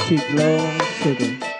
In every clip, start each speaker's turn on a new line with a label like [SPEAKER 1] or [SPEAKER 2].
[SPEAKER 1] Ciklo Sedo.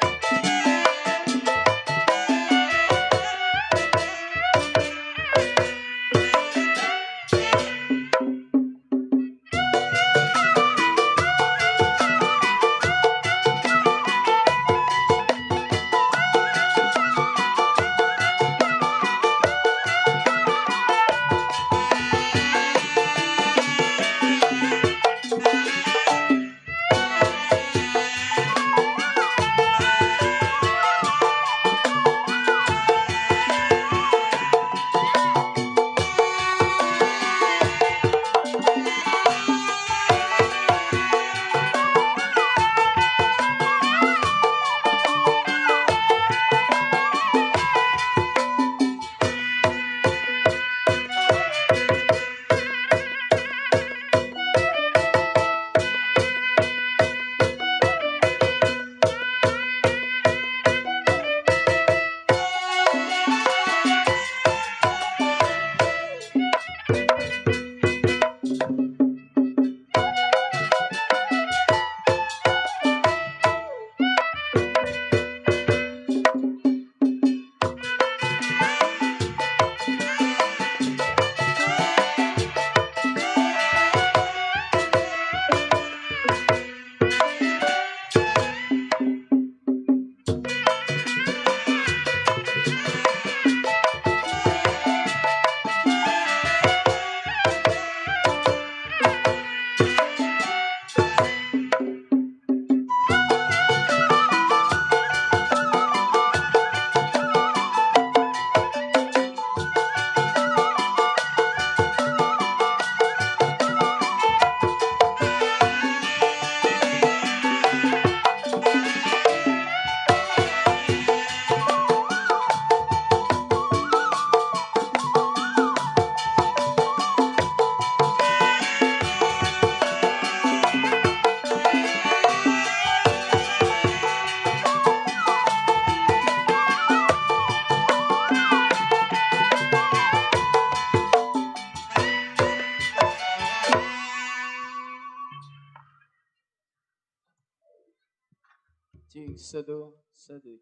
[SPEAKER 1] Cik Sedo Sedo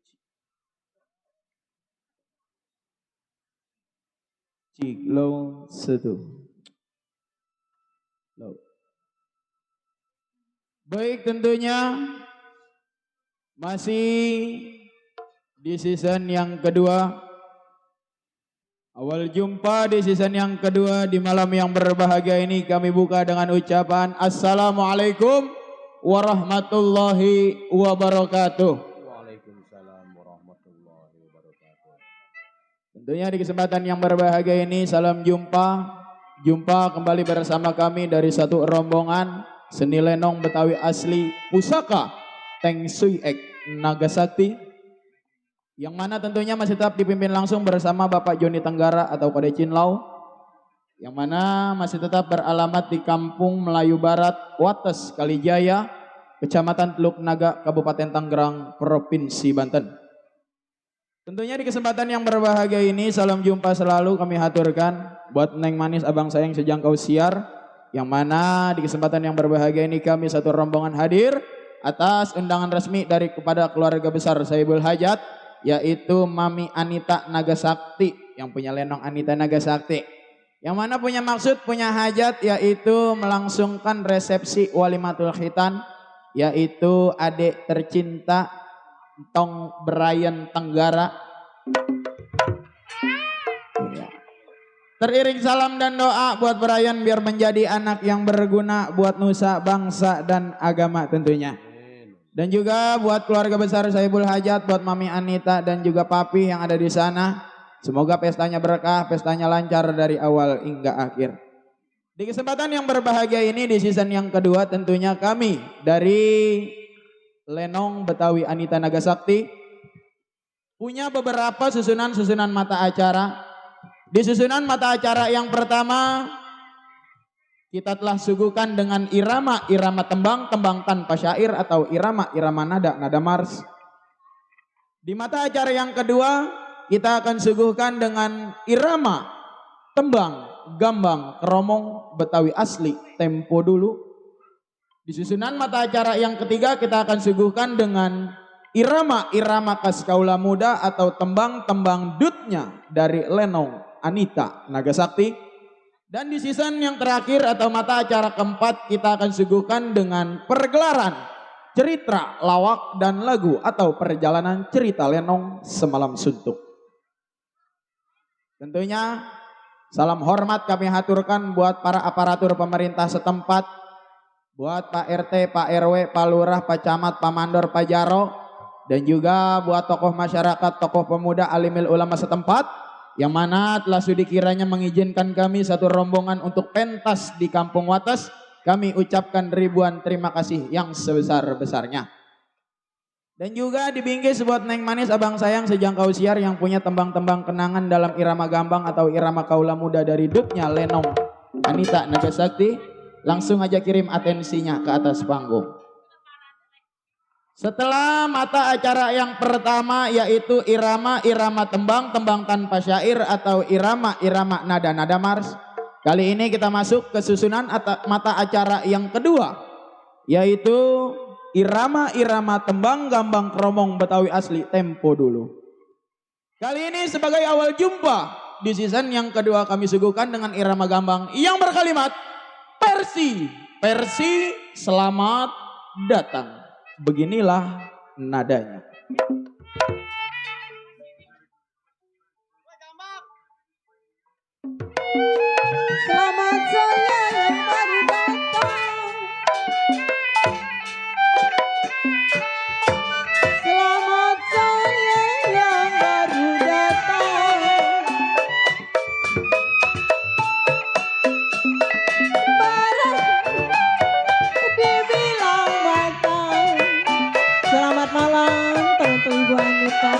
[SPEAKER 1] Ciklo Sedo. Lo. Baik, tentunya masih di season yang kedua. Awal jumpa di season yang kedua di malam yang berbahagia ini kami buka dengan ucapan Assalamualaikum warahmatullahi wabarakatuh.
[SPEAKER 2] Waalaikumsalam warahmatullahi wabarakatuh.
[SPEAKER 1] Tentunya di kesempatan yang berbahagia ini salam jumpa kembali bersama kami dari satu rombongan seni Lenong Betawi asli Pusaka Teng Sui Ek Naga Sakti, yang mana tentunya masih tetap dipimpin langsung bersama Bapak Joni Tenggara atau Kode Cinlau, yang mana masih tetap beralamat di Kampung Melayu Barat, Wates, Jaya, Kecamatan Teluk, Naga, Kabupaten Tangerang, Provinsi Banten. Tentunya di kesempatan yang berbahagia ini salam jumpa selalu kami haturkan buat Neng Manis Abang Sayang sejangkau siar, yang mana di kesempatan yang berbahagia ini kami satu rombongan hadir atas undangan resmi dari kepada keluarga besar Saibul Hajat, yaitu Mami Anita Naga Sakti, yang punya Lenong Anita Naga Sakti, yang mana punya maksud, punya hajat, yaitu melangsungkan resepsi walimatul khitan, yaitu adik tercinta Tong Brian Tenggara. Teriring salam dan doa buat Brian biar menjadi anak yang berguna buat nusa, bangsa, dan agama tentunya. Dan juga buat keluarga besar Saibul Hajat, buat Mami Anita dan juga Papi yang ada di sana. Semoga pestanya berkah, pestanya lancar dari awal hingga akhir. Di kesempatan yang berbahagia ini di season yang kedua tentunya kami dari Lenong Betawi Anita Naga Sakti punya beberapa susunan mata acara. Di susunan mata acara yang pertama kita telah suguhkan dengan irama tembang tanpa syair atau irama nada mars. Di mata acara yang kedua kita akan suguhkan dengan irama tembang Gambang Kromong Betawi asli tempo dulu. Di susunan mata acara yang ketiga kita akan suguhkan dengan Irama khas kaula muda atau tembang-tembang dutnya dari Lenong, Anita, Naga Sakti. Dan di season yang terakhir atau mata acara keempat kita akan suguhkan dengan pergelaran cerita, lawak, dan lagu atau perjalanan cerita Lenong semalam suntuk. Tentunya salam hormat kami haturkan buat para aparatur pemerintah setempat, buat Pak RT, Pak RW, Pak Lurah, Pak Camat, Pak Mandor, Pak Jaro, dan juga buat tokoh masyarakat, tokoh pemuda, alimil ulama setempat, yang mana telah sudi kiranya mengizinkan kami satu rombongan untuk pentas di Kampung Wates. Kami ucapkan ribuan terima kasih yang sebesar-besarnya. Dan juga dibingkis buat Neng Manis abang sayang sejangkau siar yang punya tembang-tembang kenangan dalam irama gambang atau irama kaula muda dari dutnya Lenong, Anita, Naga Sakti. Langsung aja kirim atensinya ke atas panggung. Setelah mata acara yang pertama yaitu irama tembang tanpa syair atau irama nada mars. Kali ini kita masuk ke susunan mata acara yang kedua yaitu irama tembang gambang Kromong Betawi asli tempo dulu. Kali ini sebagai awal jumpa di season yang kedua kami suguhkan dengan irama gambang yang berkalimat Persi selamat datang. Beginilah nadanya.
[SPEAKER 3] Selamat Jaya yang baru datang. Selamat Jaya yang baru datang. Dibilang batang. Selamat malam teman-teman Ibu Anita.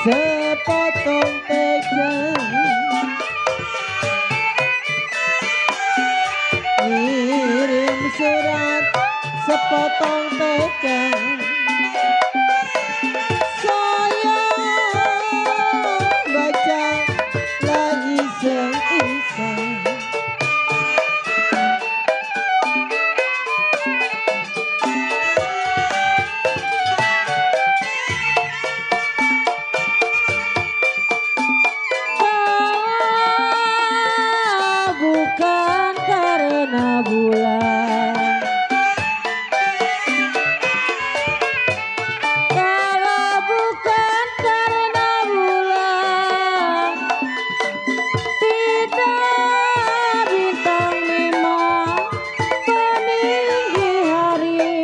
[SPEAKER 3] Sepotong teja, ngirim surat sepotong teja, saya baca lagi iseng-iseng. Bukan karena bulan, kalau bukan karena bulan, tidak bintang memang peninggi hari.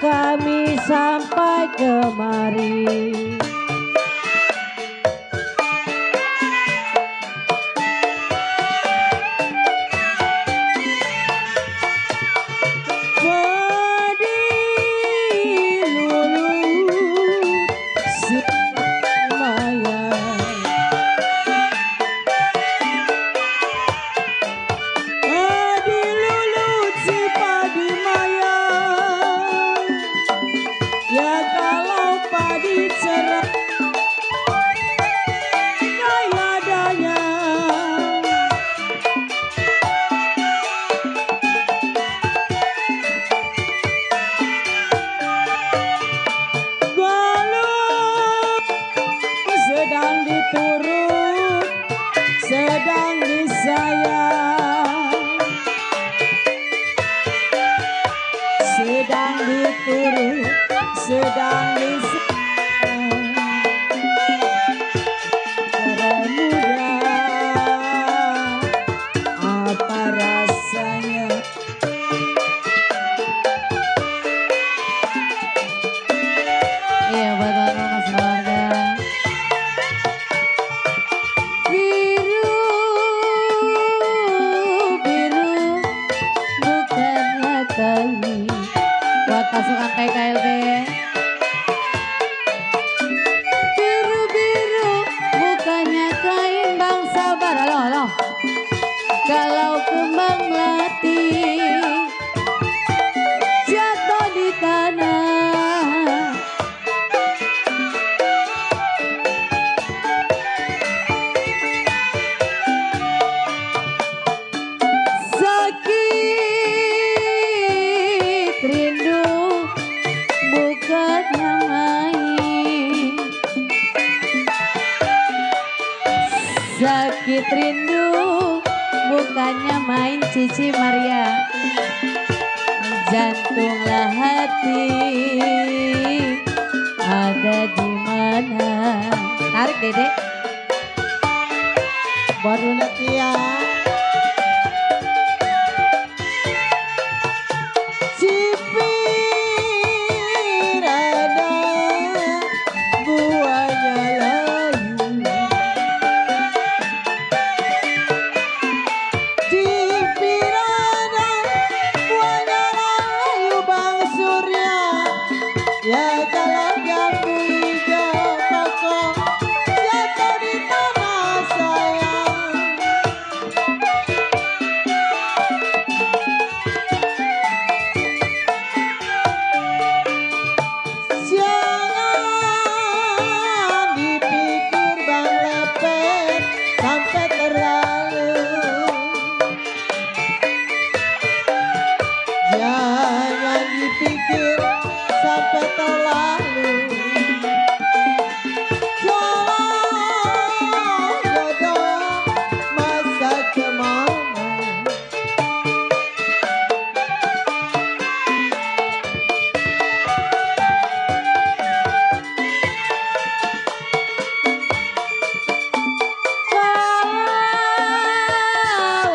[SPEAKER 3] Kami sampai kemari. Sedang disayang, sedang diturut, sedang disayang. Para muda, apa rasanya? Betawi. Buat pasukan PKLB. Biru-biru bukannya kain bangsa barat. Loh. Kalau kembang melati jatuh di tanah. Sakit rindu bukannya main. Sakit rindu bukannya main Cici Maria. Jantunglah hati ada di mana. Tarik Dedek. Baru nanti ya. Cipir ada buahnya layu. Cipir ada buahnya layu Bang Surya. Ya kalau jambu hijau pokok jatuh di tanah sayang. Jangan dipikir Bang lepet sampai terlalu. Jangan dipikir sampai terlalu. Jangan jodoh masa kemana. Kalau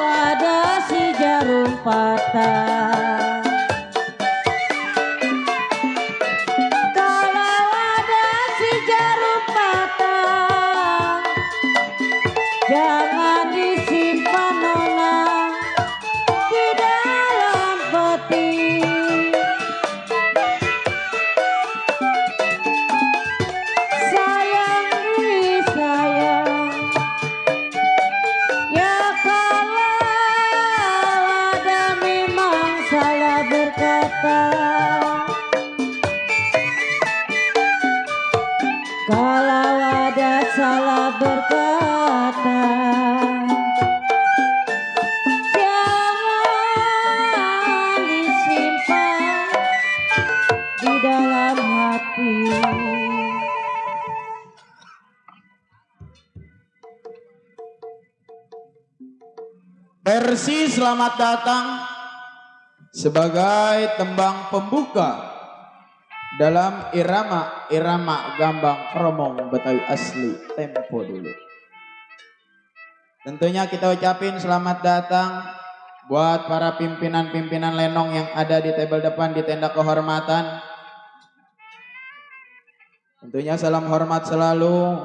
[SPEAKER 3] ada si jarum patah, kalau ada si jarum patah, jangan disimpan nona di dalam peti. Sayang diri sayang. Ya kalau ada memang salah berkata. Kalau ada salah berkata, jangan disimpan di dalam hati.
[SPEAKER 1] Versi selamat datang sebagai tembang pembuka dalam Irama Gambang Kromong Betawi asli. Tempo dulu. Tentunya kita ucapin selamat datang buat para pimpinan-pimpinan Lenong yang ada di table depan di tenda kehormatan. Tentunya salam hormat selalu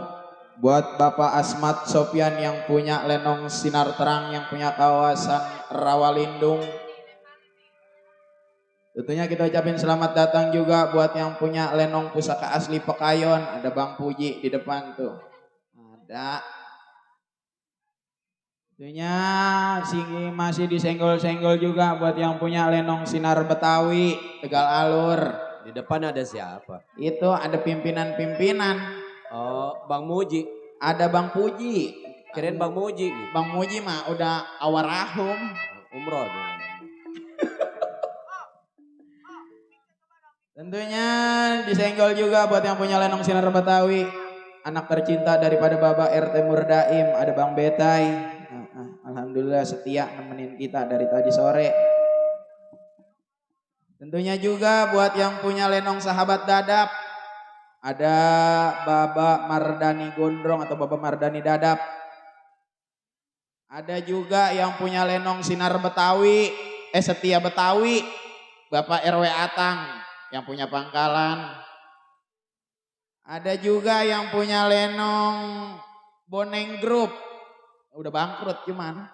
[SPEAKER 1] buat Bapak Asmat Sopyan yang punya Lenong Sinar Terang, yang punya kawasan Rawalindung. Tentunya kita ucapin selamat datang juga buat yang punya Lenong Pusaka Asli Pekayon. Ada Bang Puji di depan tuh. Ada. Tentunya masih disenggol-senggol juga buat yang punya Lenong Sinar Betawi, Tegal Alur.
[SPEAKER 2] Di depan ada siapa?
[SPEAKER 1] Itu ada pimpinan-pimpinan.
[SPEAKER 2] Oh, Bang Muji.
[SPEAKER 1] Ada Bang Puji.
[SPEAKER 2] Kirain Bang Muji.
[SPEAKER 1] Bang Muji mah udah awarahum.
[SPEAKER 2] Umroh dia.
[SPEAKER 1] Tentunya disenggol juga buat yang punya Lenong Sinar Betawi. Anak tercinta daripada Bapak RT Murdaim. Ada Bang Betai. Alhamdulillah setia nemenin kita dari tadi sore. Tentunya juga buat yang punya Lenong Sahabat Dadap. Ada Bapak Mardani Gondrong atau Bapak Mardani Dadap. Ada juga yang punya Lenong Sinar Betawi, Setia Betawi, Bapak RW Atang yang punya pangkalan. Ada juga yang punya Lenong Boneng Group. Udah bangkrut gimana?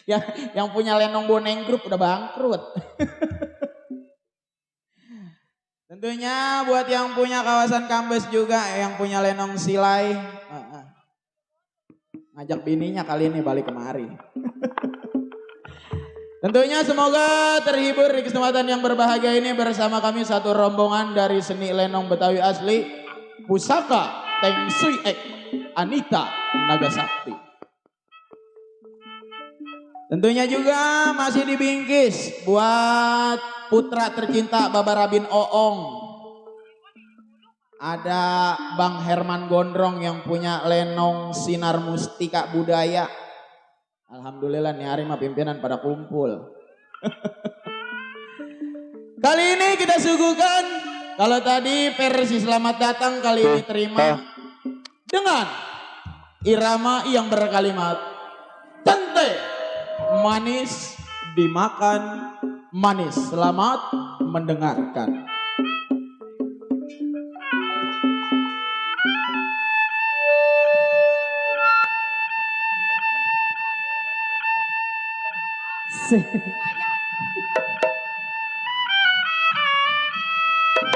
[SPEAKER 1] yang punya Lenong Boneng Group udah bangkrut. Tentunya buat yang punya kawasan Kambes juga, yang punya Lenong Silai, ngajak bininya kali ini balik kemari. Tentunya semoga terhibur di kesempatan yang berbahagia ini bersama kami satu rombongan dari seni Lenong Betawi asli, Pusaka Teng Sui Anita Naga Sakti. Tentunya juga masih dibingkis buat putra tercinta Babarabin Oong. Ada Bang Herman Gondrong yang punya Lenong Sinar Mustika Budaya. Alhamdulillah nih hari mah pimpinan pada kumpul. Kali ini kita suguhkan, kalau tadi versi selamat datang, kali ini terima dengan irama yang berkalimat tente manis dimakan manis. Selamat mendengarkan.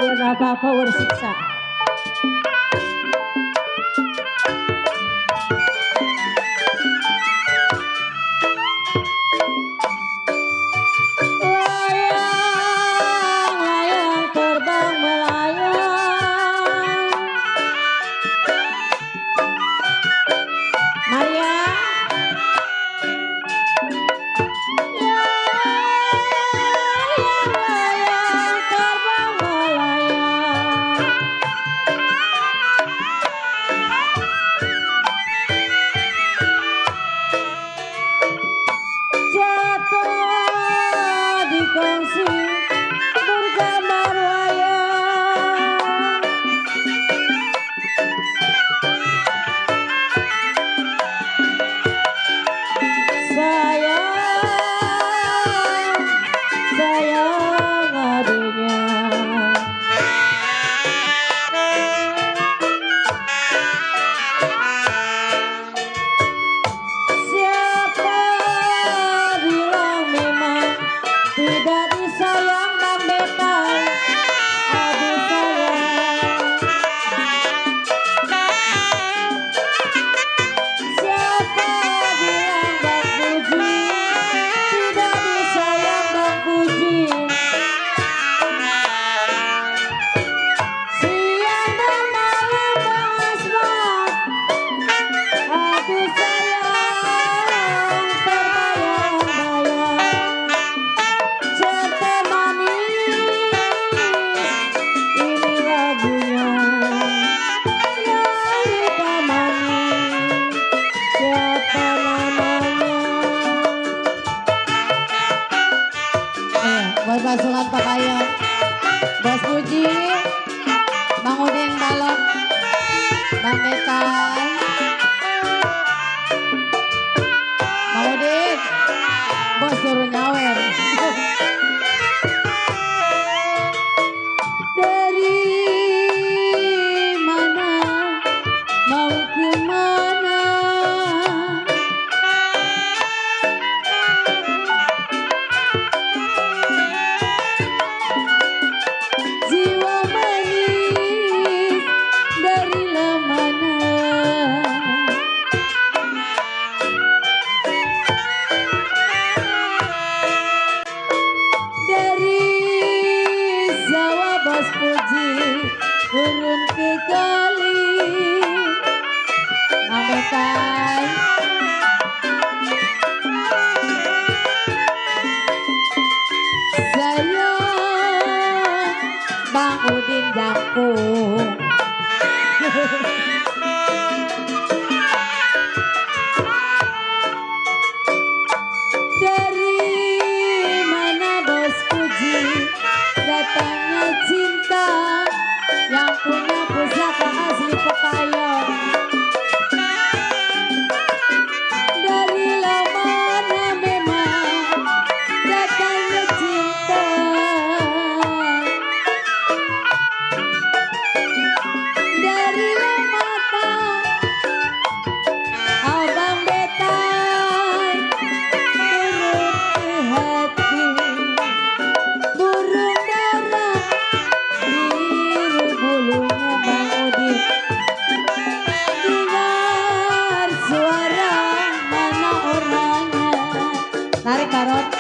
[SPEAKER 3] Biar apa-apa urus siksa. Layang terbang melayang. Maria. Pasukan pakaian Bos Puji, Bang Udin Balok, Bang Betai, Bang Udin, Bos suruh nyawer. Dari mana mau kemana? Turun ke kali Mametan saya Bang Udin Jangkung. Dari mana Bos Puji datangnya cinta yang punya pusaka asli Pekayon. Dari mana memang datangnya cinta Tarot.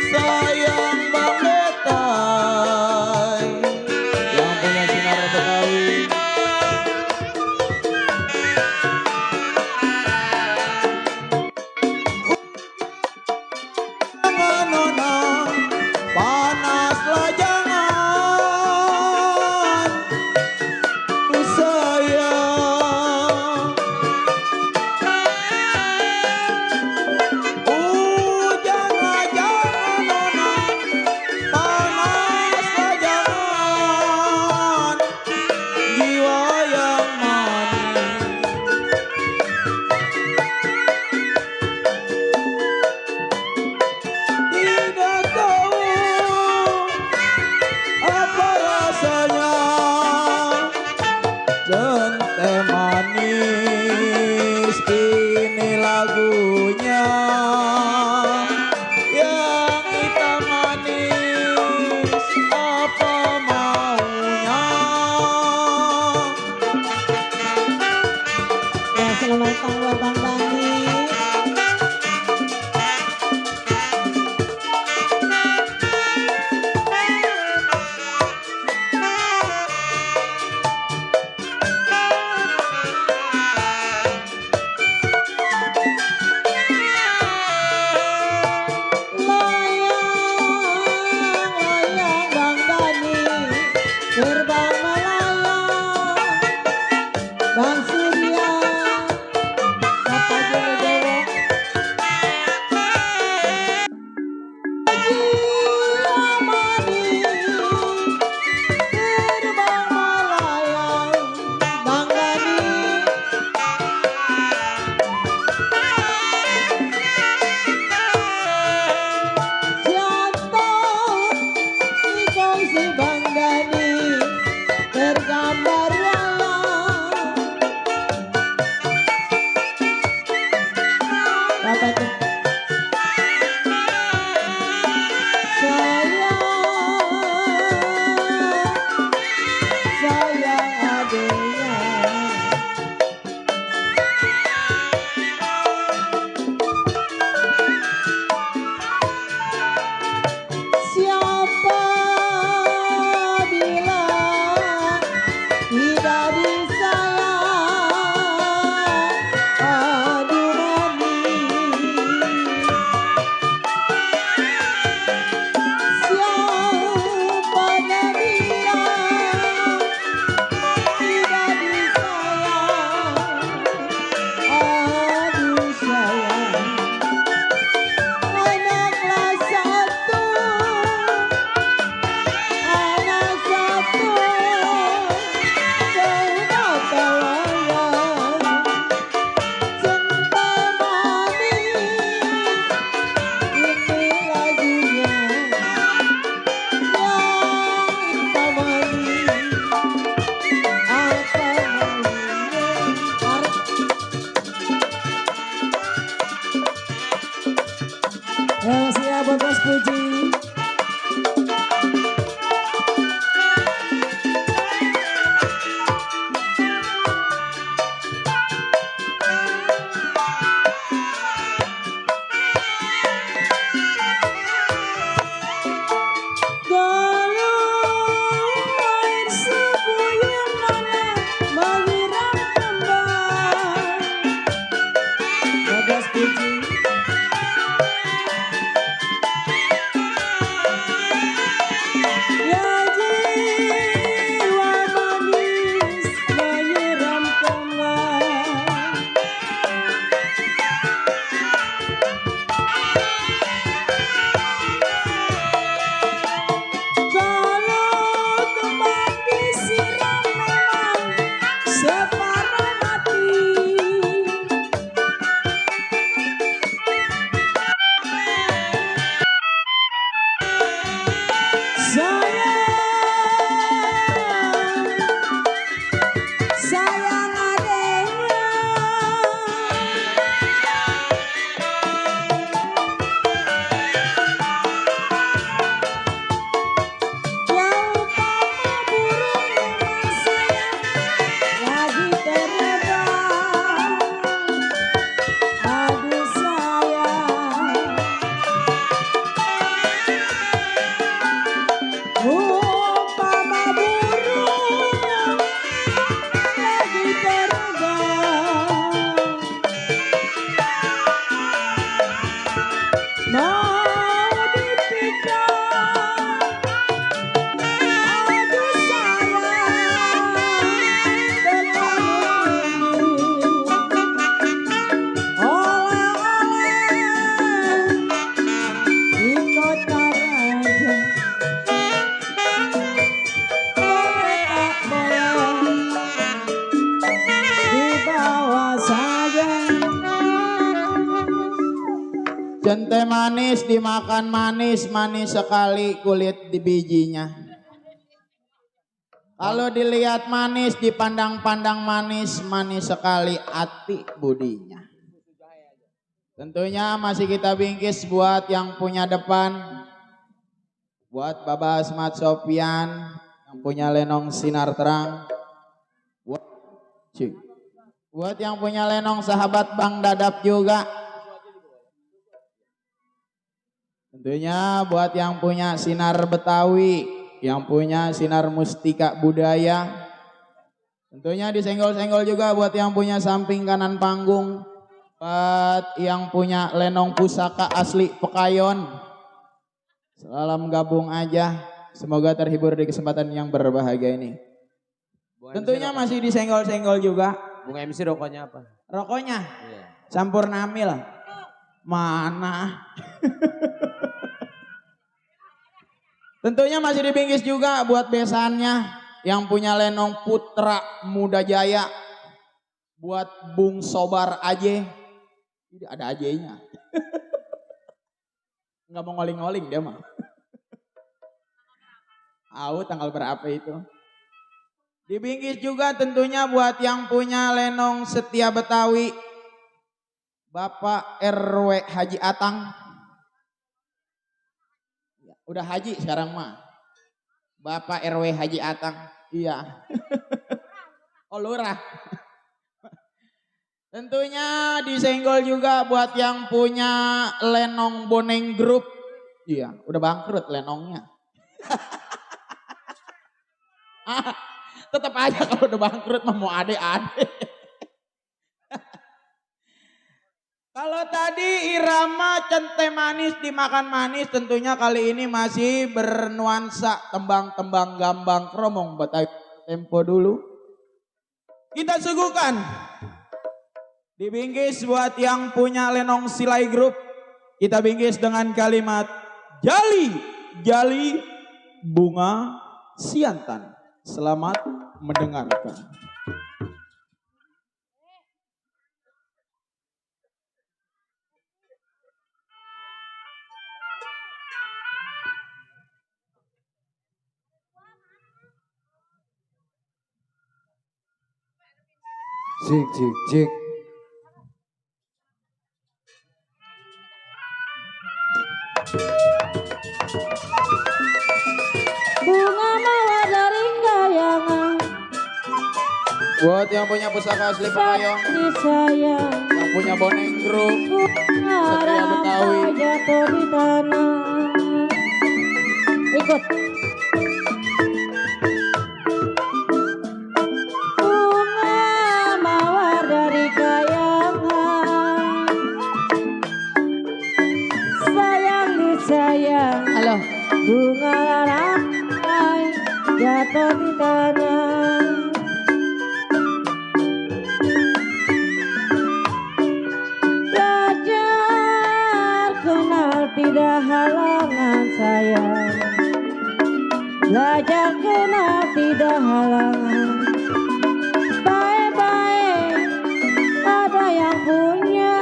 [SPEAKER 1] Sayang Bang Betai yang punya sinar Betawi. Jangan nona, panaslah jangan sayang. Jangan nona, panaslah jangan jiwa yang manis. Tidak tahu apa rasanya centeh manis, ini lagunya yang hitam manis apa maunya.
[SPEAKER 3] Ya, selamat datang buat Bang Dani. Layang Bang Dani, terbang melayang. Bang Surya, Bapak Jono jiwa manis, terbang melayang. Bang Dani, jatuh di kongsi Bang Dani, tergambar wayang. Apa tuh? Sayang adanya. Siapa bilang
[SPEAKER 1] teh manis dimakan manis, manis sekali kulit di bijinya. Kalau dilihat manis, dipandang-pandang manis, manis sekali hati budinya. Tentunya masih kita bingkis buat yang punya depan. Buat Bapak Asmat Sofian yang punya lenong sinar terang. Buat yang punya lenong sahabat Bang Dadap juga. Tentunya buat yang punya sinar Betawi, yang punya sinar mustika budaya. Tentunya disenggol-senggol juga buat yang punya samping kanan panggung. Buat yang punya lenong pusaka asli Pekayon. Salam gabung aja. Semoga terhibur di kesempatan yang berbahagia ini. Tentunya masih disenggol-senggol juga.
[SPEAKER 2] Bung MC rokoknya apa?
[SPEAKER 1] Rokoknya?
[SPEAKER 2] Iya.
[SPEAKER 1] Campur namil. Mana? Tentunya masih dibingkis juga buat besannya yang punya lenong putra muda Jaya. Buat Bung Sobar Aje. Ini ada Ajenya. Nggak mau ngoling-ngoling dia mah. Tanggal berapa itu? Dibingkis juga tentunya buat yang punya lenong setia Betawi. Bapak RW Haji Atang. Udah haji sekarang mah. Bapak RW Haji Atang. Iya. Oh lurah. Tentunya disenggol juga buat yang punya lenong boneng grup. Iya, udah bangkrut lenongnya. Tetap aja kalau udah bangkrut mah mau ade-ade. Kalau tadi Irama cente manis dimakan manis, tentunya kali ini masih bernuansa tembang-tembang Gambang Kromong Betawi. Tempo dulu. Kita suguhkan. Dibingkis buat yang punya lenong silai grup. Kita bingkis dengan kalimat Jali, Jali, Bunga Siantan. Selamat mendengarkan.
[SPEAKER 2] Cik, cik, cik.
[SPEAKER 3] Bunga mawar dari kayangan.
[SPEAKER 1] Buat yang punya pusaka asli Pekayon,
[SPEAKER 3] Disayang.
[SPEAKER 1] yang punya boneng grup, setia Betawi.
[SPEAKER 3] Jatuh di tanah. Ikut. Halo. Bunga ramai jatuh di tanah. Belajar kenal tidak halangan sayang. Belajar kenal tidak halangan. Baik-baik ada yang punya.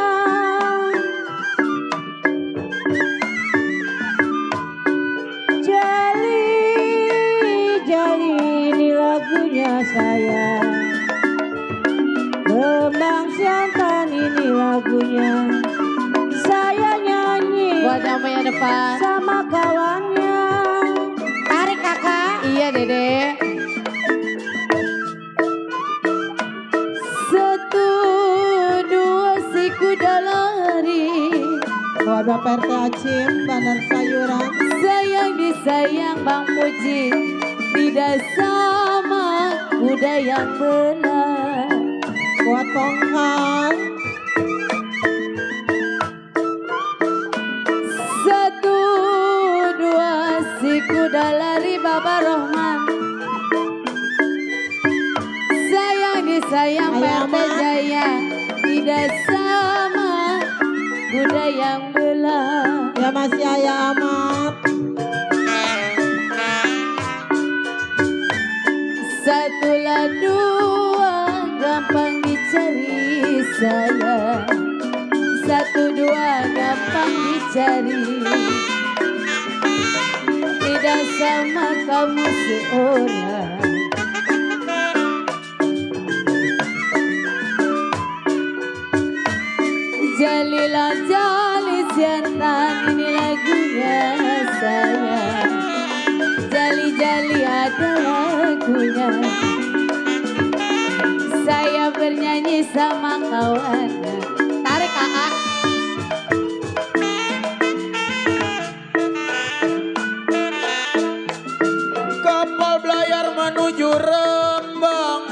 [SPEAKER 3] Sayang, Gambang Siantan ini lagunya. Saya nyanyi buat yang punya depan sama kawannya. Tarik kakak. Iya dede. Satu dua si kuda lari. Buat Bapak RT Acim, Bandar Sayuran. Sayang disayang Bang Puji. Tidak sama kuda yang belah. Buat Pongkang. Satu dua si kuda lari Bapak Rohman. Sayang disayang PT Jaya. Tidak sama kuda yang belah. Ya masih Ayah Amat. Satulah dua gampang dicari sayang.
[SPEAKER 4] satu dua gampang dicari, tidak sama kamu seorang. Jalilah jali siantan, ini lagunya saya. Jali-jali ada lagunya, saya bernyanyi sama kawan. Tarik kakak.
[SPEAKER 1] Kapal belayar menuju Rembang,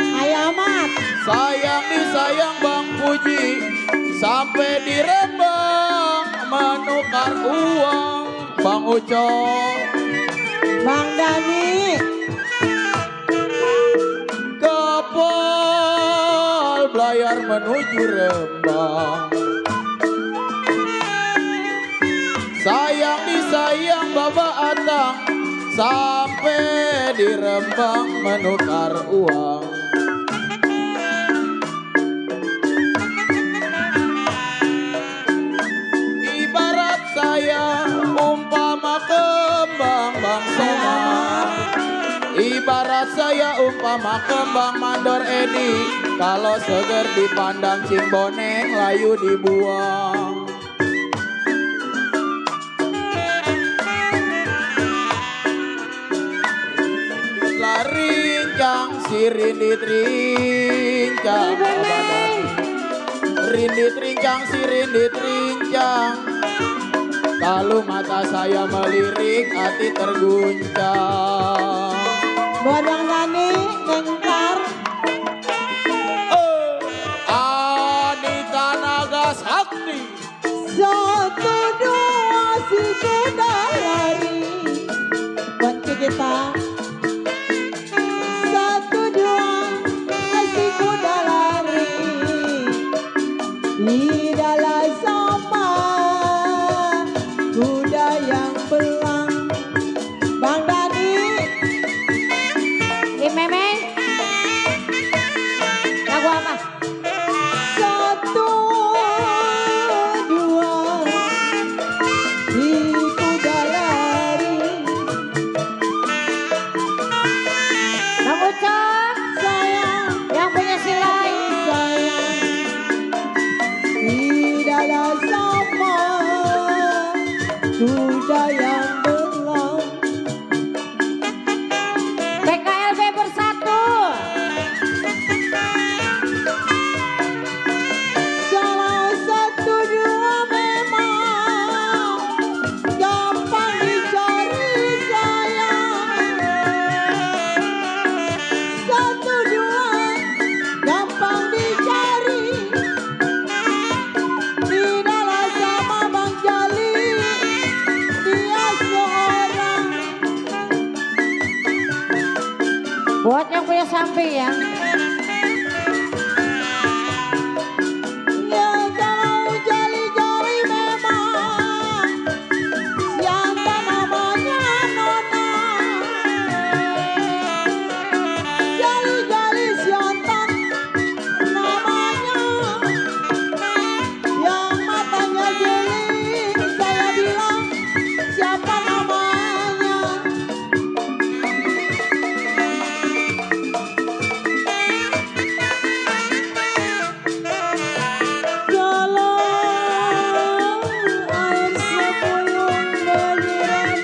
[SPEAKER 3] Ayamat.
[SPEAKER 1] sayang disayang Bang Puji, sampai di Rembang menukar uang. Bang Ucok,
[SPEAKER 3] Bang Dani.
[SPEAKER 1] kapal belayar menuju Rembang, sayang disayang Bapak Atang, sampai di Rembang menukar uang. Ibarat saya umpama kembang Bang Somad, ibarat saya umpama kembang mandor Edi, kalau seger dipandang cing boneng layu dibuang. Rincang si rindit rincang, rindit rincang si rindit rincang, kalau mata saya melirik hati terguncang.
[SPEAKER 3] Buat Bang Dani, Nengkar.
[SPEAKER 1] Anita Naga Sakti,
[SPEAKER 3] Satu dua si kuda lari. Buat kita. Satu dua si kuda lari. Tidaklah sama kuda yang belang. Bang Dani.
[SPEAKER 4] Memeng. Lagu apa?
[SPEAKER 3] Satu dua di kuda lari.
[SPEAKER 4] Bang Ucok,
[SPEAKER 3] Sayang,
[SPEAKER 4] yang punya silai.
[SPEAKER 3] sayang, tidaklah sama kuda yang belang.
[SPEAKER 4] PKLB bersatu.
[SPEAKER 3] Salah satu dua memang gampang dicari sayang. Satu dua gampang dicari. Tidaklah sama Bang Jali, dia seorang.
[SPEAKER 4] Buat yang punya samping ya.
[SPEAKER 3] Ya kalau jali-jali memang siapa namanya Nona. Jali-jali siapa namanya, yang matanya jeli, saya bilang siapa namanya. Kalau air sepuyung menyiram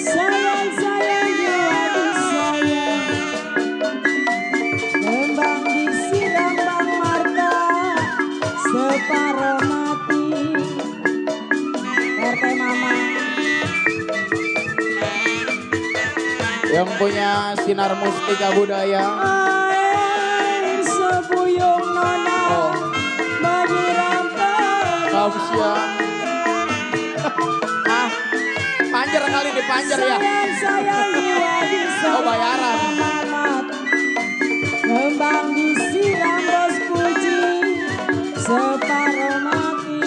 [SPEAKER 3] sayang, sayang jiwa disayang, kembang disiram Bang Marta, separuh mati. RT Mama.
[SPEAKER 1] yang punya sinar mustika budaya.
[SPEAKER 3] Air sepuyung Nona menyiram
[SPEAKER 1] Kaum siang. Panjer kali dipanjer ya.
[SPEAKER 3] sayang jiwa disayang.
[SPEAKER 1] Oh, bayaran.
[SPEAKER 3] Mamat. Kembang disiram bos puji, separuh mati.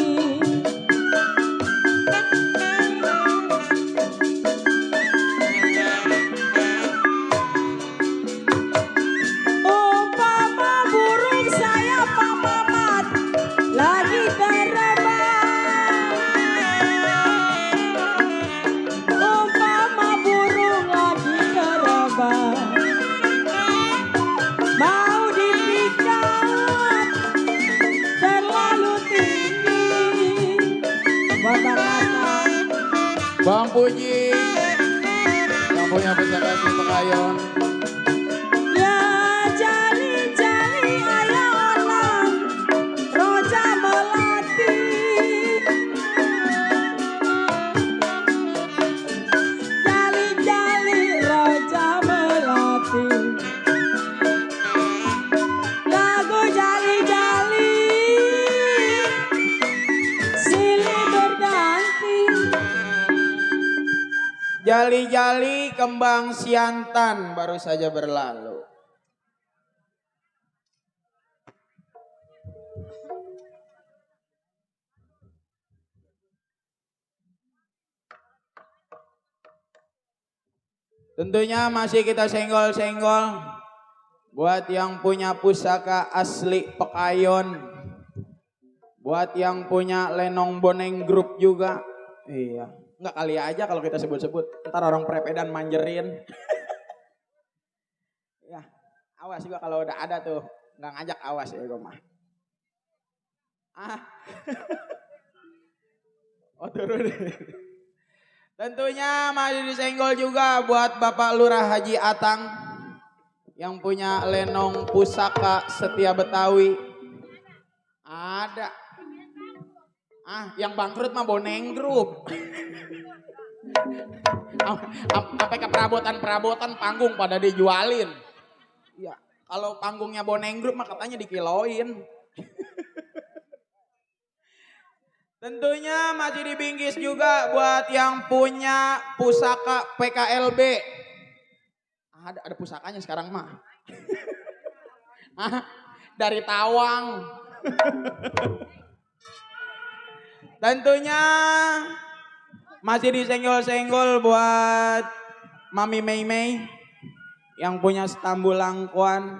[SPEAKER 1] Bang Puji yang punya pusaka asli Pekayon.
[SPEAKER 3] Ya jali-jali ayah orang roja melati. Jali-jali roja melati. Lagu jali-jali silih berganti.
[SPEAKER 1] Jali-jali kembang siantan baru saja berlalu. Tentunya masih kita senggol-senggol buat yang punya pusaka asli Pekayon. Buat yang punya Lenong Boneng Group juga. Iya. Enggak kali aja kalau kita sebut-sebut. Ntar orang prepedan manjerin. Ya, awas juga kalau udah ada tuh. Nggak ngajak awas ya gue mah. Ah. Oh turun. Tentunya masih disenggol juga buat Bapak Lurah Haji Atang. Yang punya Lenong Pusaka Setia Betawi. Ada. Ah, yang bangkrut mah Boneng Group. Sampai ke perabotan panggung pada dijualin. Ya, kalau panggungnya Boneng Group mah katanya dikiloin. Tentunya masih dibingkis juga buat yang punya pusaka PKLB. Ada pusakanya sekarang mah. Dari Tawang. Tentunya masih disenggol-senggol buat Mami Mei Mei yang punya Stambul Langkuan.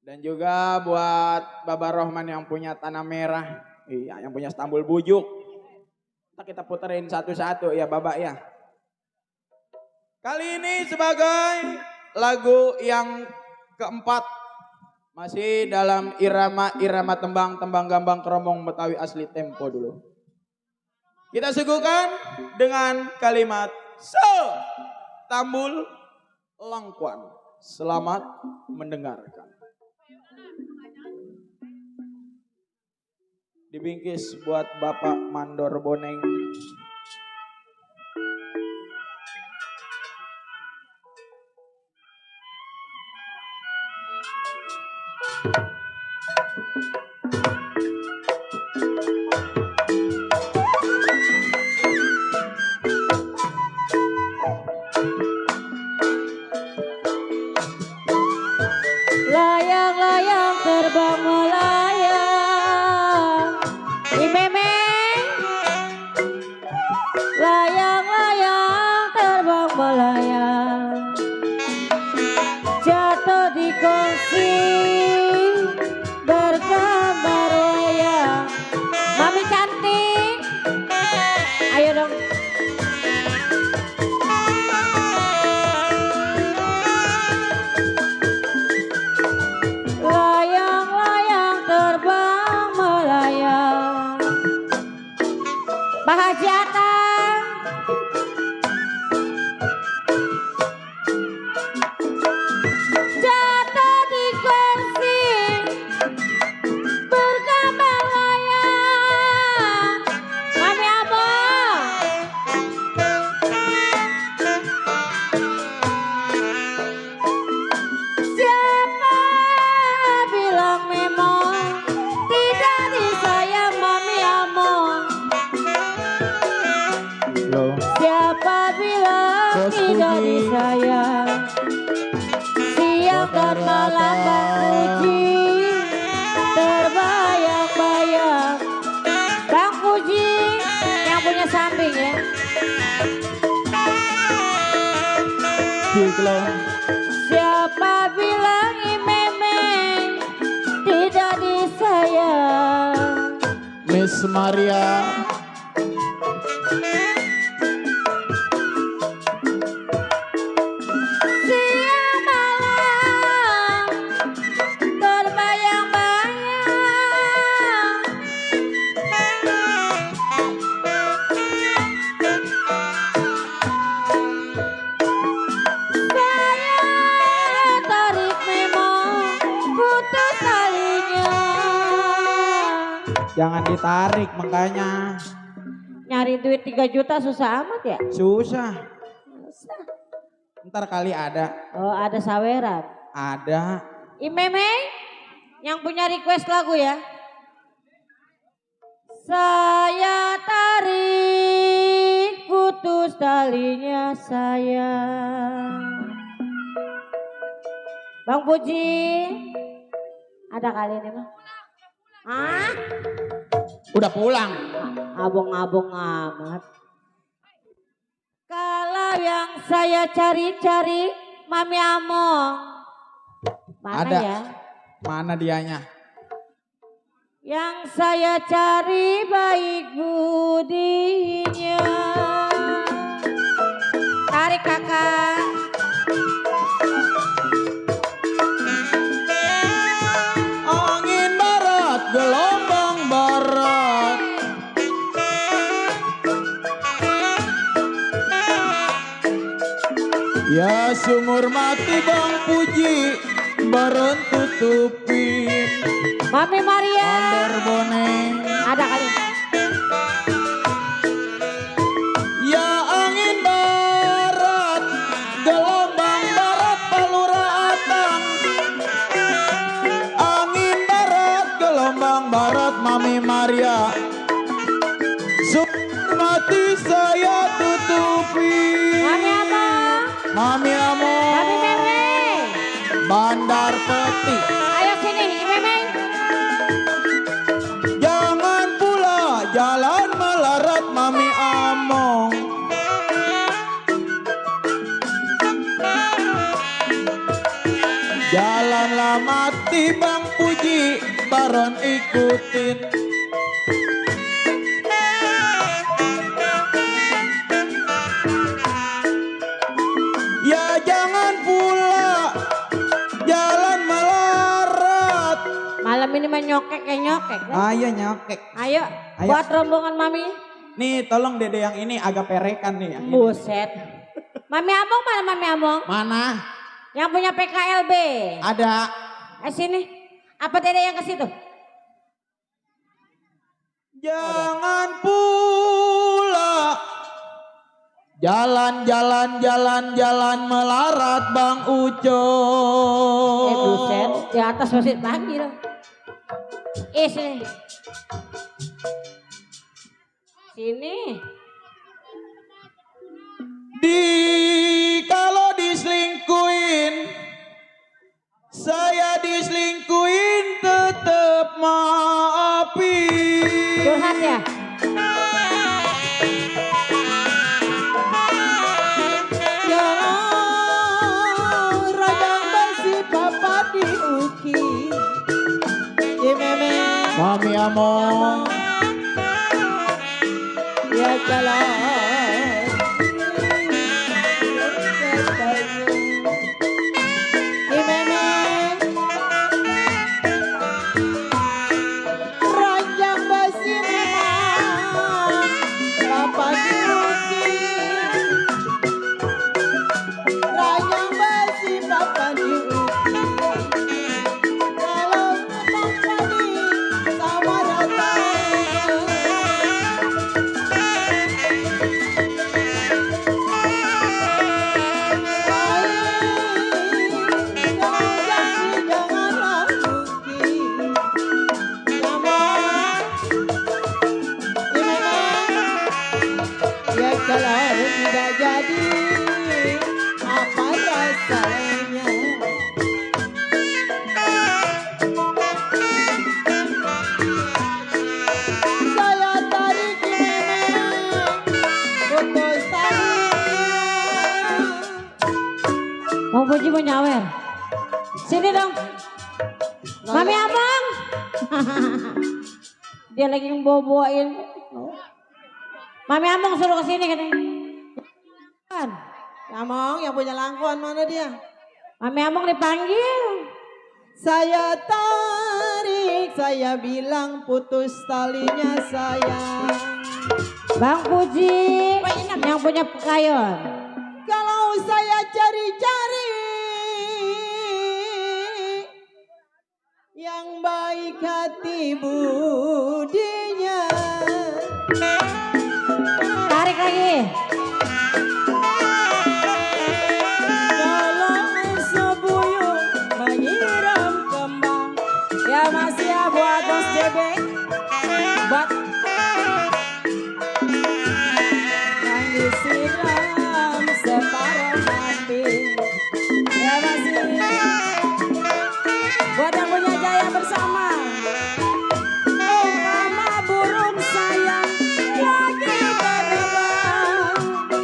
[SPEAKER 1] Dan juga buat Baba Rohman yang punya Tanah Merah. Iya, yang punya Stambul Bujuk. Kita puterin satu-satu ya Baba ya. Kali ini sebagai lagu yang keempat. Masih dalam irama tembang Gambang Kromong Betawi asli tempo dulu. Kita suguhkan dengan kalimat Stambul Langkuan. Selamat mendengarkan. Dibingkis buat Bapak Mandor Boneng.
[SPEAKER 4] Layang-layang terbang melayang. Imemeng. Layang-layang terbang melayang. Jatuh di kursi bergambar wayang. Mami cantik. Ayo dong. Layang-layang terbang melayang. Pak Haji Atang. Jatuh di kursi bergambar wayang. Mami abang. Siapa bilang memang tidak disayang Mami Amon? Siapa bilang tidak disayang? Siang dan malam Bang Puji terbayang-bayang. Bang Puji yang punya samping ya. Siapa bilang Imemeng tidak disayang?
[SPEAKER 1] Miss Maria.
[SPEAKER 4] Siang malam terbayang-bayang.
[SPEAKER 5] Jangan ditarik makanya.
[SPEAKER 4] Nyari duit 3 juta susah amat ya?
[SPEAKER 5] Susah.
[SPEAKER 4] Susah.
[SPEAKER 5] Ntar kali ada.
[SPEAKER 4] Oh ada saweran.
[SPEAKER 5] Ada.
[SPEAKER 4] Imeme yang punya request lagu ya. Saya tarik putus talinya sayang. Bang Puji, ada kali ini mah? Hah?
[SPEAKER 1] Udah pulang.
[SPEAKER 4] Abong-abong amat. Kalau yang saya cari-cari, Mami Among. Mana
[SPEAKER 5] Ada.
[SPEAKER 4] ya?
[SPEAKER 5] Mana dianya?
[SPEAKER 4] Yang saya cari baik budinya. Tarik kakak.
[SPEAKER 1] Angin barat, gelombang barat. Ya sumur mati Bang Puji, bareng tutupin.
[SPEAKER 4] Mami Maria.
[SPEAKER 1] Onder boneng.
[SPEAKER 4] Ada kali.
[SPEAKER 1] Ya angin barat, gelombang barat palura atang. Angin barat, gelombang barat Mami Maria. Sumur mati saya tutupi.
[SPEAKER 4] Mami Among.
[SPEAKER 1] Mami Among.
[SPEAKER 4] Mami Meme.
[SPEAKER 1] Bandar Peti.
[SPEAKER 4] Ayo sini Meme.
[SPEAKER 1] Jangan pula jalan melarat Mami Among. Jalanlah mati Bang Puji, baron ikutin. Ya jangan pula jalan melarat.
[SPEAKER 4] Malam ini mah nyokek kayak nyokek. Ya?
[SPEAKER 5] Ayo nyokek.
[SPEAKER 4] Ayo,
[SPEAKER 5] Ayo.
[SPEAKER 4] buat rombongan Mami.
[SPEAKER 5] Nih tolong dede yang ini agak perekan nih. Yang ini.
[SPEAKER 4] Buset. Mami Among mana Mami Among?
[SPEAKER 1] Mana?
[SPEAKER 4] Yang punya PKLB.
[SPEAKER 1] Ada.
[SPEAKER 4] Sini. Apa dede yang ke situ?
[SPEAKER 1] Jangan pula jalan melarat Bang Uco.
[SPEAKER 4] Buset, di atas masih panggil. Sini. Sini.
[SPEAKER 1] Kalau diselingkuin, saya diselingkuin tetep maafin.
[SPEAKER 4] Curhat ya?
[SPEAKER 3] Rajang besi papa diuki. Meme.
[SPEAKER 1] Mami Among.
[SPEAKER 3] Ya jalan. Ranjang besi memang papa diuki. Ranjang besi papa diuki. Kalau memang tadi sama datang. Kalau tidak jadi, apa rasanya? Saya tarik ini, putus talinya.
[SPEAKER 4] Bang Puji mau nyawer. Sini dong. Mami Among. Dia lagi ngeboboin. Mami Among suruh ke sini katanya.
[SPEAKER 3] Among yang punya langkuan mana dia?
[SPEAKER 4] Mami Among dipanggil.
[SPEAKER 3] Saya tarik, saya bilang putus talinya sayang.
[SPEAKER 4] Bang Puji yang punya pekayon.
[SPEAKER 3] Kalau saya cari-cari yang baik hati budi.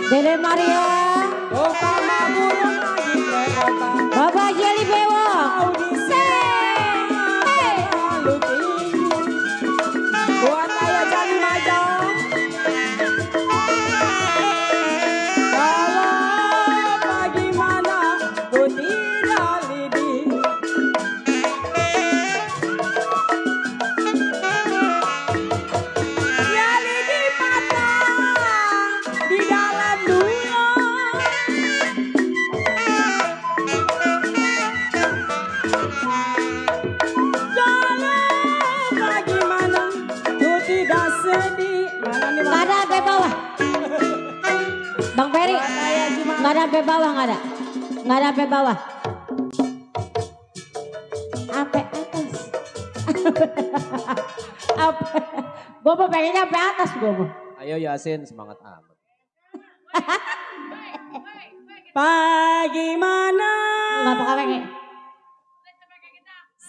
[SPEAKER 4] Dede Maria,
[SPEAKER 3] Oh karena burung lagi terbang.
[SPEAKER 4] Bapak Jeli Bewo,
[SPEAKER 3] Lalu tinggi. Buat ayah jadi majang. Kalau bagaimana ku tidak lidi. Ya lidi patah di dalam dunia. Kalau bagaimana ku tidak sedih. Mana nih
[SPEAKER 4] nggak ada sampai bawah. Bang Ferry, nggak ada sampai bawah, nggak ada sampai bawah. Sampai atas. Gue mau pengennya sampai atas gue mau.
[SPEAKER 2] Ayo Yasin semangat amat.
[SPEAKER 3] Bagaimana?
[SPEAKER 4] Nggak bakal pengen.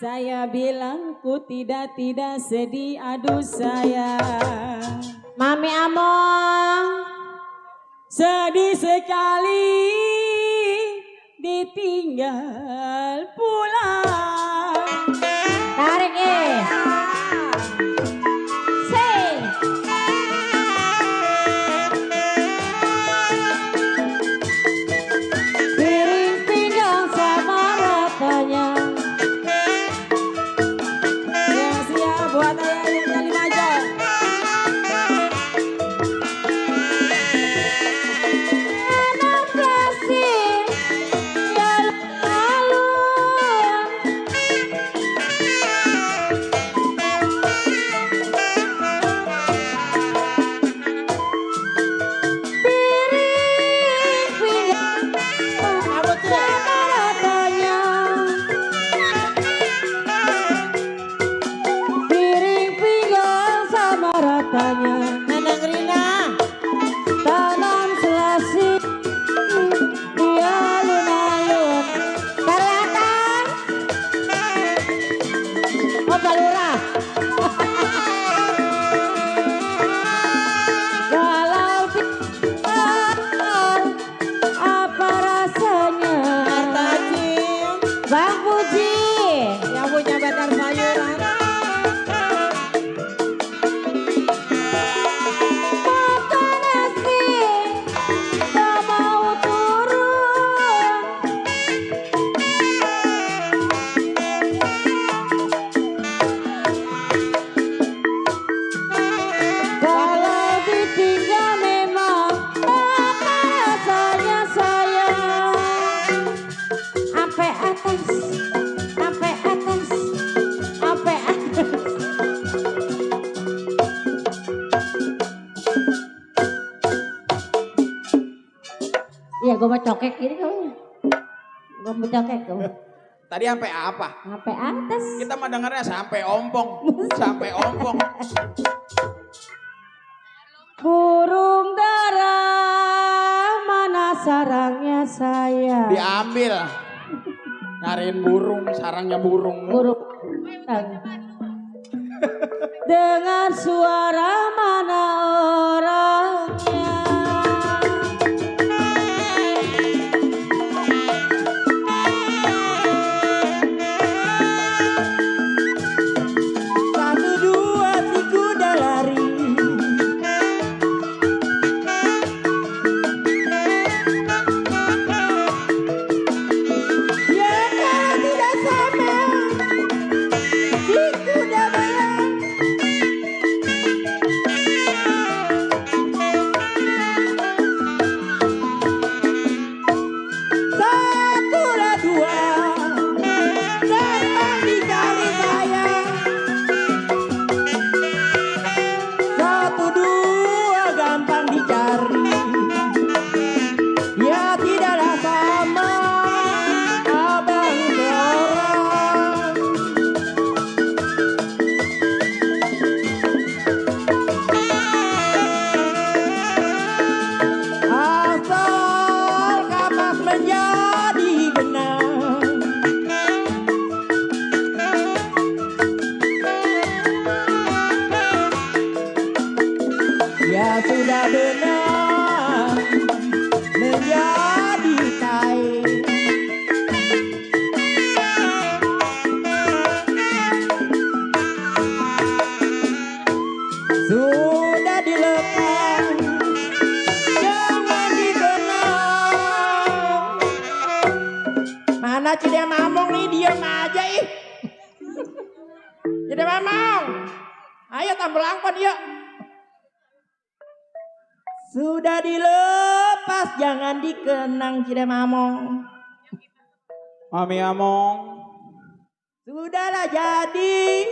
[SPEAKER 3] Saya bilang ku tidak sedih, aduh sayang.
[SPEAKER 4] Mami Among,
[SPEAKER 3] Sedih sekali ditinggal pulang.
[SPEAKER 4] tarik Say. Piring pinggang sama ratanya.
[SPEAKER 3] Yang siap buat ayah yang kali maju.
[SPEAKER 4] Anak kasih ya lalu. Piring pinggang sama ratanya. Piring pinggang sama ratanya. Neneng Rina. Tanam selasi di alun-alun. Kelihatan? Oh Balura. Galau tinggal apa rasanya? Bang Puji.
[SPEAKER 3] Yang punya bakar sayuran.
[SPEAKER 4] Makan nasi, tak mau turun. Kalau ditinggal memang apa rasanya sayang. Sampai atas, sampai atas, sampai atas. Iya, gue mau cokek gini kamu. Gue mau cokek kamu.
[SPEAKER 5] Tadi sampai apa?
[SPEAKER 4] Sampai atas.
[SPEAKER 5] Kita mah dengarnya sampai ompong. Sampai ompong.
[SPEAKER 4] Burung dara mana sarangnya saya?
[SPEAKER 5] Diambil. Nyariin burung, sarangnya burung.
[SPEAKER 4] Burung. Dengan suara mana orangnya?
[SPEAKER 3] Satu dua si kuda lari. Ya kalau tidak sama si kuda bayang. Satu lah dua datang dicari saya. Satu dua gampang dicari. Ya tidaklah sama abang seorang. Asal kapas menjadi benang. Ya sudah benar jadi kain. Sudah dilepas, jangan dikenang. Mana Cide Mamong nih, diem aja ih. Cide Mamong, ayo tampil angkot yuk. Sudah dilepas, jangan dikenang Cide Mamong.
[SPEAKER 5] Mami Among.
[SPEAKER 3] Sudahlah jadi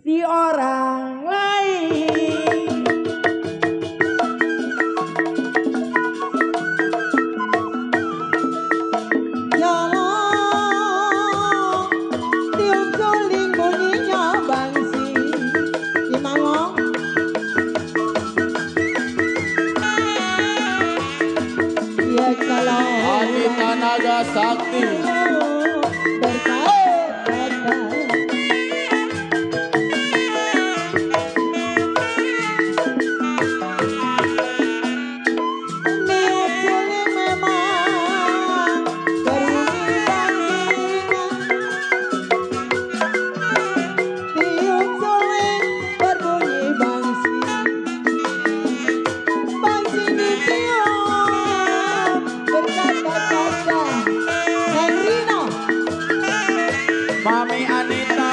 [SPEAKER 3] si orang lain. Jalan tiup suling bunyinya bangsi. Si Mamong. Ya kalau
[SPEAKER 1] Anita Naga Sakti.
[SPEAKER 5] Mami Anita.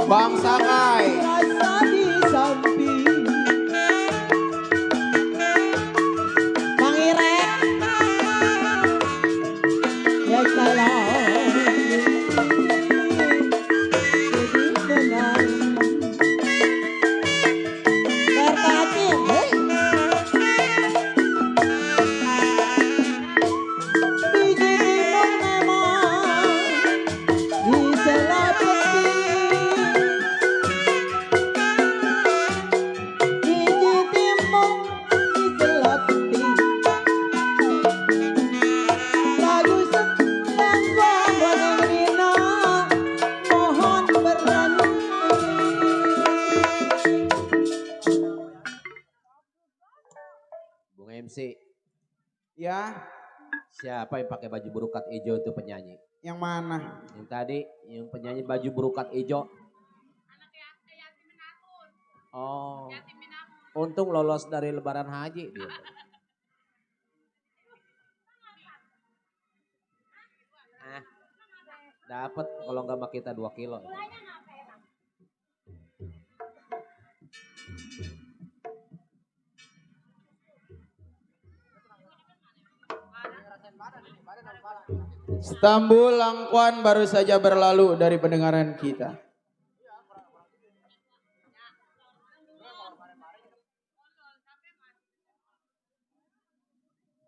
[SPEAKER 5] Bang Sakai.
[SPEAKER 3] Rasa di samping Bang Irek. Ya kalau jadi tenang berkacim biji timun memang di selapeti. Biji timun di selapeti. Lagu sedang buat Rina, mohon berani.
[SPEAKER 2] Bung MC,
[SPEAKER 5] Ya,
[SPEAKER 2] siapa yang pakai baju berukat hijau itu penyanyi?
[SPEAKER 5] yang mana?
[SPEAKER 2] Yang tadi, yang penyanyi baju berukat hijau. Oh, untung lolos dari lebaran haji dia. Ah, dapat kalau nggak sama kita 2 kilo.
[SPEAKER 1] Stambul Langkuan baru saja berlalu dari pendengaran kita.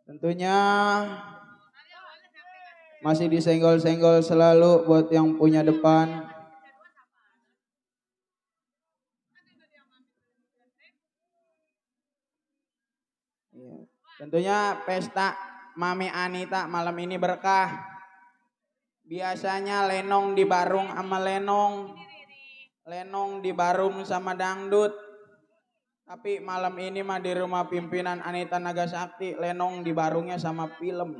[SPEAKER 1] Tentunya masih disenggol-senggol selalu buat yang punya depan. Iya. Tentunya pesta Mami Anita malam ini berkah. Biasanya Lenong dibarung sama Lenong. Lenong dibarung sama dangdut. Tapi malam ini mah di rumah pimpinan Anita Naga Sakti, Lenong dibarungnya sama film.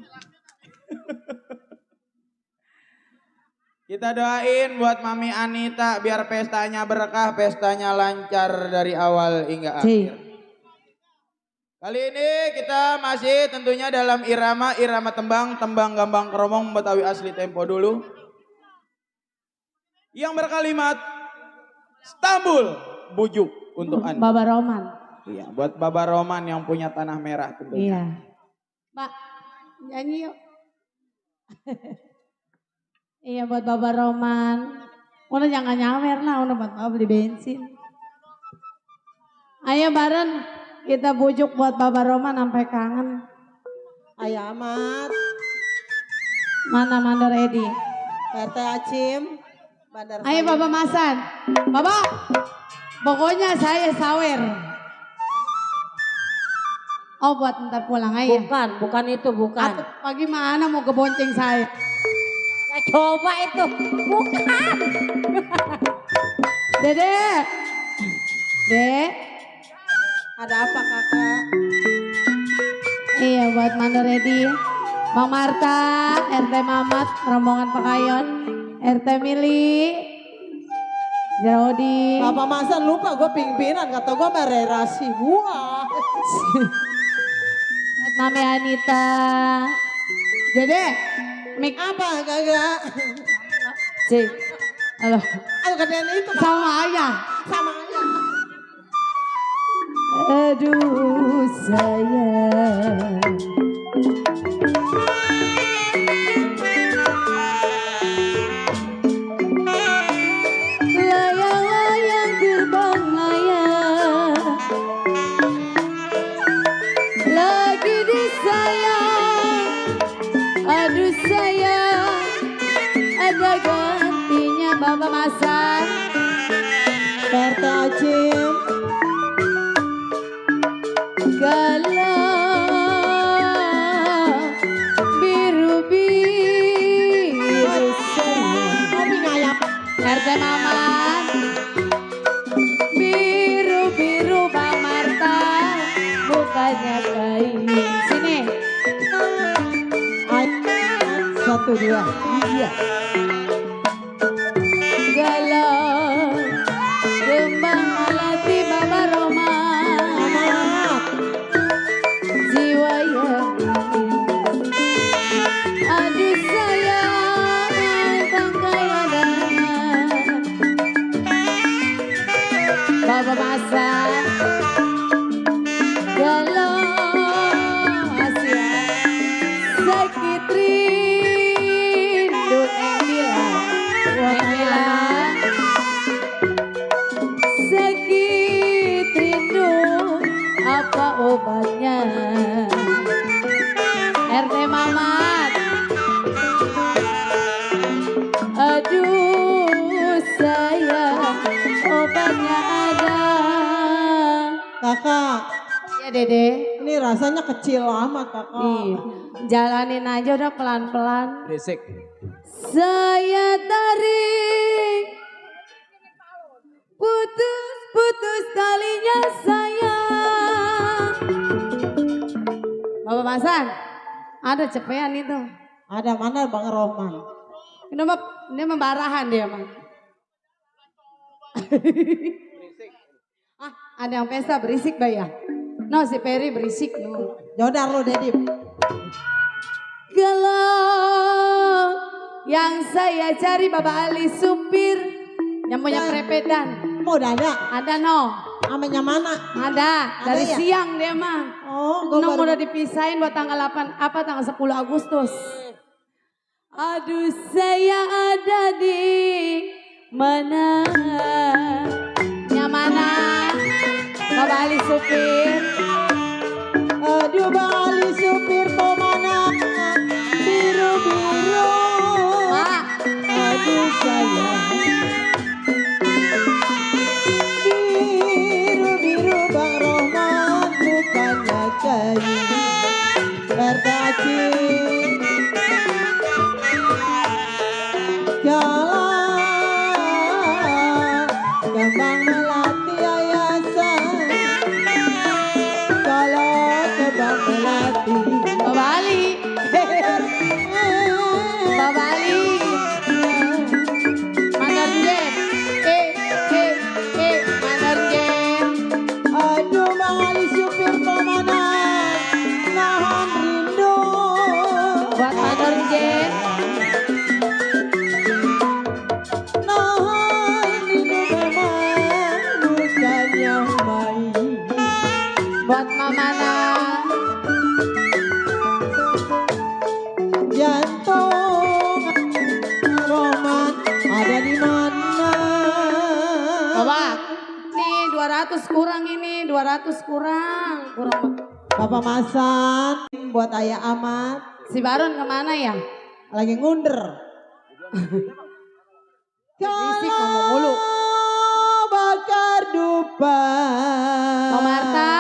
[SPEAKER 1] Kita doain buat Mami Anita biar pestanya berkah, pestanya lancar dari awal hingga akhir. Kali ini kita masih tentunya dalam irama tembang Gambang Kromong Betawi asli tempo dulu. Yang berkalimat Stambul bujuk untuk Anda.
[SPEAKER 4] Baba Roman.
[SPEAKER 1] Iya, buat Baba Roman yang punya tanah merah tentunya.
[SPEAKER 4] Iya. Pak, nyanyi yuk. Iya buat Baba Roman. Udah jangan nyawer lah, udah buat Baba beli bensin. Ayo bareng. Kita bujuk buat Baba Roman sampai kangen.
[SPEAKER 3] Ayo amat.
[SPEAKER 4] Mana Mandor Edi?
[SPEAKER 3] RT Acim. Bandar
[SPEAKER 4] Ayo Baba Masan. Baba, pokoknya saya sawer. Oh buat ntar pulang aja.
[SPEAKER 6] Bukan itu, bukan.
[SPEAKER 4] Atau bagaimana mau kebonceng saya?
[SPEAKER 6] Ya coba itu, bukan.
[SPEAKER 4] Dede. Dek.
[SPEAKER 3] Ada apa kakak?
[SPEAKER 4] Iya buat Mandor Edi, Bang Marta, RT Mamat, rombongan Pekayon, RT Mili, Jody,
[SPEAKER 3] Bapak masa lupa gue pimpinan kata gue mererasi gua.
[SPEAKER 4] buat Mami Anita, Dede, Mik,
[SPEAKER 3] Apa kagak?
[SPEAKER 4] Cik, halo,
[SPEAKER 3] Aduh kadang itu
[SPEAKER 4] sama ayah.
[SPEAKER 3] sama aja.
[SPEAKER 4] Aduh sayang, layang-layang gerbang layang, lagi disayang. Aduh sayang, ada gantinya Bapak Masan.
[SPEAKER 3] RT Acim.
[SPEAKER 4] Galau biru-biru
[SPEAKER 3] Kopi ngayap.
[SPEAKER 4] RT Mamat, biru-biru Bang Marta, bukannya kain. Sini.
[SPEAKER 3] Satu dua. Iya.
[SPEAKER 4] Galau kembang melati Baba Roma, jiwa yang aduh sayang tangkai Baba Masan, galau Asia, sakit rindu bilang, sakit rindu apa obatnya? RT Mamat, aduh sayang obatnya ada.
[SPEAKER 3] Kakak,
[SPEAKER 4] Ya Dede,
[SPEAKER 3] ini rasanya kecil amat kakak.
[SPEAKER 4] nih jalanin aja udah pelan-pelan.
[SPEAKER 2] Berisik.
[SPEAKER 4] Saya tarik putus-putus talinya sayang. Bapak Masan, ada cepean itu.
[SPEAKER 3] Ada mana Bang Roman?
[SPEAKER 4] Ini membarahan dia mah. Ada yang pesta berisik bayar. No si Peri berisik no.
[SPEAKER 3] Jodar lu Dedip.
[SPEAKER 4] Kalau yang saya cari Bapak Ali supir yang punya prepedan.
[SPEAKER 3] Mau udah ada?
[SPEAKER 4] Ada no.
[SPEAKER 3] Amenya mana?
[SPEAKER 4] Ada dari
[SPEAKER 3] ya?
[SPEAKER 4] siang dia mah.
[SPEAKER 3] Oh, gue
[SPEAKER 4] Nung
[SPEAKER 3] baru.
[SPEAKER 4] udah dipisahin buat tanggal 8 apa tanggal 10 Agustus. Aduh saya ada di mana? Yang mana? Bapak Ali supir.
[SPEAKER 3] Aduh Bang Ali supir mau mana? Biru-biru.
[SPEAKER 4] Mak,
[SPEAKER 3] Aduh sayang. Biru-biru Bang Roman bukannya kayu. Berdaci. Jalan Gambang melati yayasan. Kalau kebang melati.
[SPEAKER 4] Bapak Ali. Bapak Ali. Mandar Jen. Mandar Jen.
[SPEAKER 3] Aduh Bang Ali supir pemana nahan rindu.
[SPEAKER 4] Buat Mandar Jen.
[SPEAKER 3] Nahan rindu memang bukan yang main.
[SPEAKER 4] Buat Mamana.
[SPEAKER 3] Jantung Roman ada di mana?
[SPEAKER 4] Bapak. Nih 200 kurang ini. 200 kurang.
[SPEAKER 3] Bapak Masan buat Ayah Amat
[SPEAKER 4] Si Baron kemana ya?
[SPEAKER 3] lagi ngunder.
[SPEAKER 4] Berisik ngomong mulu.
[SPEAKER 3] Bakar dupa.
[SPEAKER 4] Bang Marta,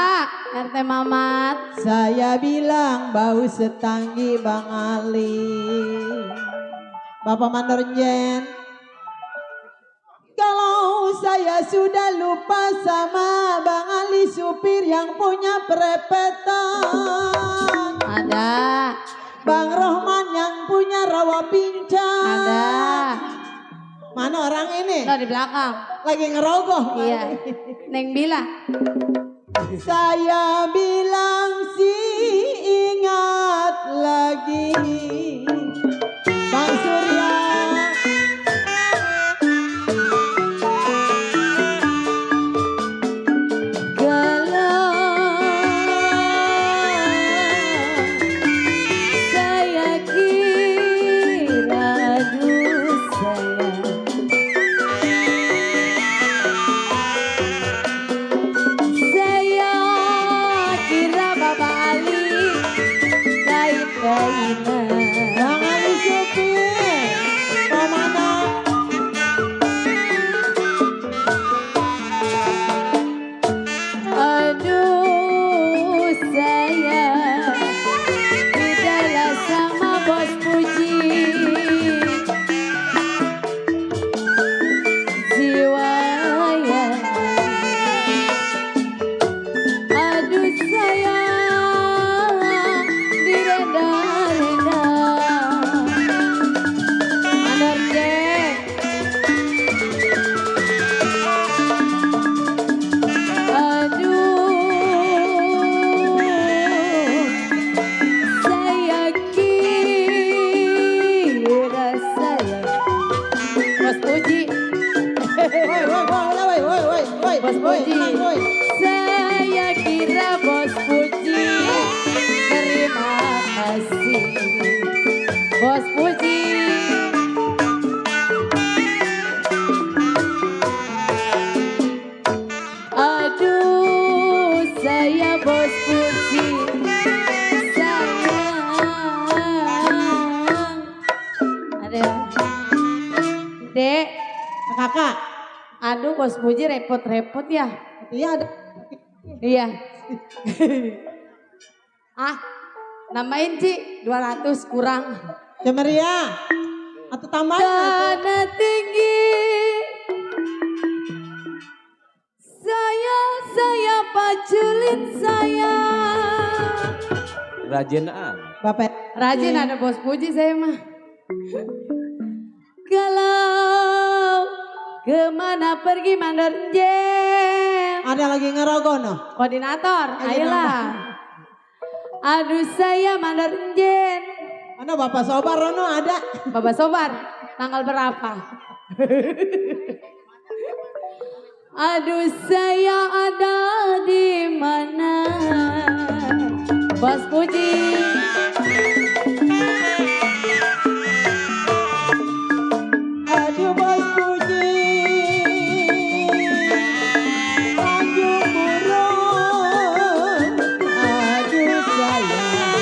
[SPEAKER 4] RT Mamat.
[SPEAKER 3] Saya bilang bau setanggi Bang Ali. Bapak Mandor Jen. Kalau saya sudah lupa sama Bang Ali supir yang punya perepetan?
[SPEAKER 4] Ada.
[SPEAKER 3] Bang Rohman yang punya rawa pincang?
[SPEAKER 4] Ada.
[SPEAKER 3] Mana orang ini?
[SPEAKER 4] Tuh di belakang.
[SPEAKER 3] Lagi ngerogoh.
[SPEAKER 4] Iya. Neng Bila.
[SPEAKER 3] Saya bilang sih ingat lagi Bang Surya.
[SPEAKER 4] Saya kira bos puji, terima kasih bos puji. Aduh saya bos puji sayang. Ada Dek,
[SPEAKER 3] Kakak.
[SPEAKER 4] aduh bos puji repot-repot ya.
[SPEAKER 3] Iya ada.
[SPEAKER 4] Iya. Nambahin Ci 200 kurang.
[SPEAKER 3] Cemeria. Atau tambahin.
[SPEAKER 4] Tanah tinggi. Saya paculin saya.
[SPEAKER 2] Rajin ah.
[SPEAKER 3] Bapak.
[SPEAKER 4] Rajin ada bos puji saya mah. Kalau kemana pergi mandor jeng.
[SPEAKER 3] Ada lagi ngerogoh no.
[SPEAKER 4] Koordinator, ayolah. Aduh saya mandor jen.
[SPEAKER 3] Mana Bapak Sobar Rono ada.
[SPEAKER 4] Bapak Sobar, tanggal berapa? Aduh saya ada di mana? Bos Puji.
[SPEAKER 3] Aduh Bos Puji. Tanjung Burung. Aduh sayang.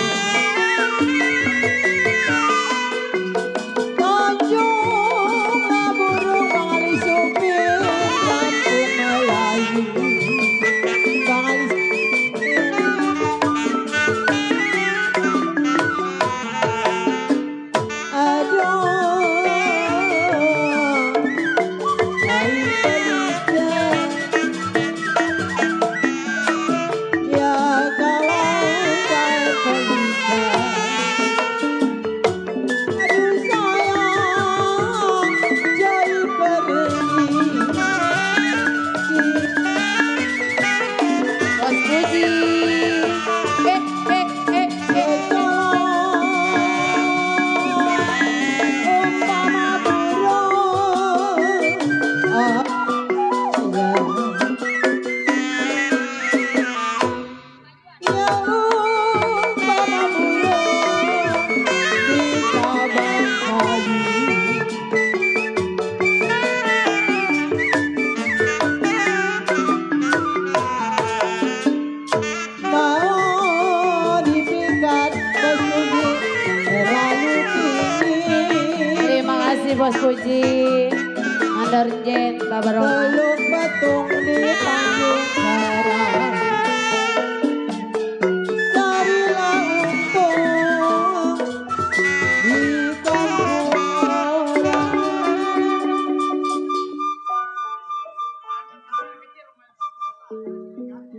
[SPEAKER 3] Tanjung Burung Bang Ali Supir. Kampung Melayu. Bang Ali
[SPEAKER 4] Bos Puji. Terima kasih Bos Puji. Mandor jen, Bapak Romo.
[SPEAKER 3] Teluk Betung di Tanjung Karang. Carilah untung di kampung orang.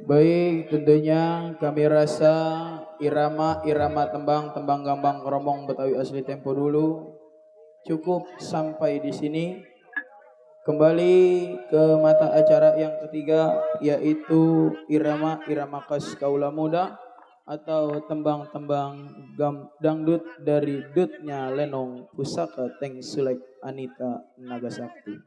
[SPEAKER 1] Baik, tentunya kami rasa irama tembang Gambang Kromong Betawi asli tempo dulu cukup sampai di sini. Kembali ke mata acara yang ketiga, yaitu irama khas kaula muda atau tembang-tembang dangdut dari dutnya Lenong Pusaka Teng Sulek Anita Naga Sakti.